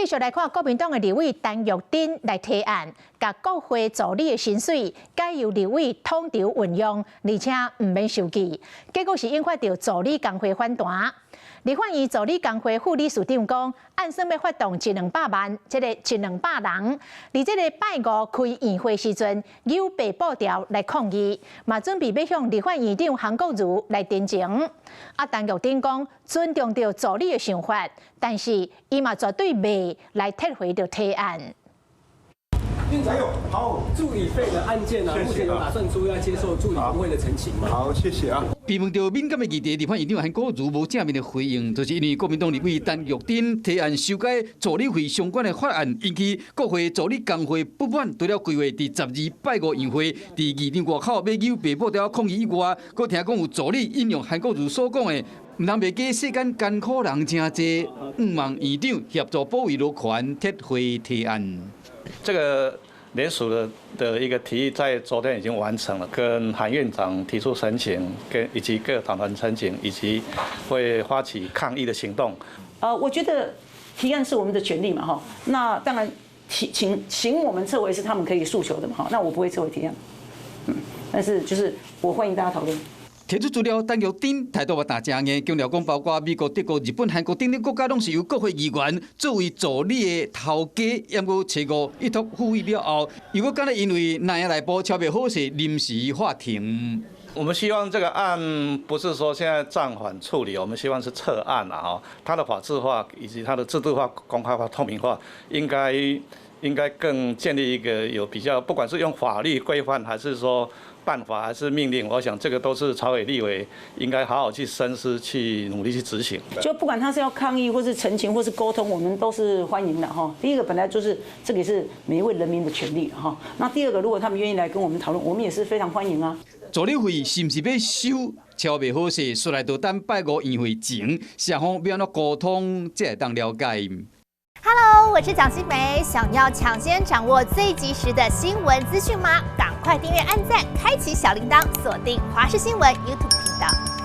續來看國民黨的立委陳玉珍來提案，共國會助理的薪水改由立委統籌運用，而且毋免收據。結果是引發著助理工會反彈。立法院助理工會副理事長講，按算欲發動一兩百萬，這个一兩百人，佇這个拜五開院會時陣，扭白布條來抗議，嘛準備欲向立法院長韓國瑜來陳情。啊，陳玉珍講尊重著助理的想法，但是伊嘛絕對袂來撤回著提案。院長，好，助理費的案件呢，目前有打算出要接受助理工會的陳情嗎？好，謝謝啊。被問到敏感的議題，立法院長韓國瑜無正面的回應，就是因為國民黨立委陳玉珍提案修改助理費相關的法案，引起國會助理工會不滿。除了規劃佇12拜五院會，佇議場外口欲扭白布條抗議以外，閣聽講有助理引用韓國瑜所講的，毋通袂記世間艱苦人誠濟，向望院長協助保衛勞權撤回提案。這個聯署的一個提議在昨天已經完成了，跟韓院長提出申請，跟以及各黨團申請，以及會發起抗議的行動。我覺得提案是我們的權利嘛，哈。那當然提請我們撤回是他們可以訴求的嘛，哈。那我不會撤回提案，但是就是我歡迎大家討論。提出資料，陳玉珍態度嘛打誠硬，強調講包括美國、德國、日本、韓國等等國家，攏是由國會議員作為助理的頭家，毋過初五一讀付議了後，如果敢若因為內內部敲袂好勢，臨時喊停。我們希望這個案不是說現在暫緩處理，我們希望是撤案啦，哈，它的法制化以及它的制度化、公開化、透明化，應該更建立一個有比較，不管是用法律規範，還是說辦法還是命令，我想這個都是朝野立委應該好好去深思、去努力去執行。就不管他是要抗議，或是陳情，或是溝通，我們都是歡迎的哈。第一個本來就是這個也是每一位人民的權利哈。那第二個，如果他們願意來跟我們討論，我們也是非常歡迎啊。助理費是毋是欲收？敲袂好勢，煞來著等拜五院會前，雙方欲按怎溝通，才會當了解。 Hello，我是蔣新梅，想要搶先掌握最及時的新聞資訊嗎？趕快訂閱、按讚、開啟小鈴鐺，鎖定華視新聞 YouTube 頻道。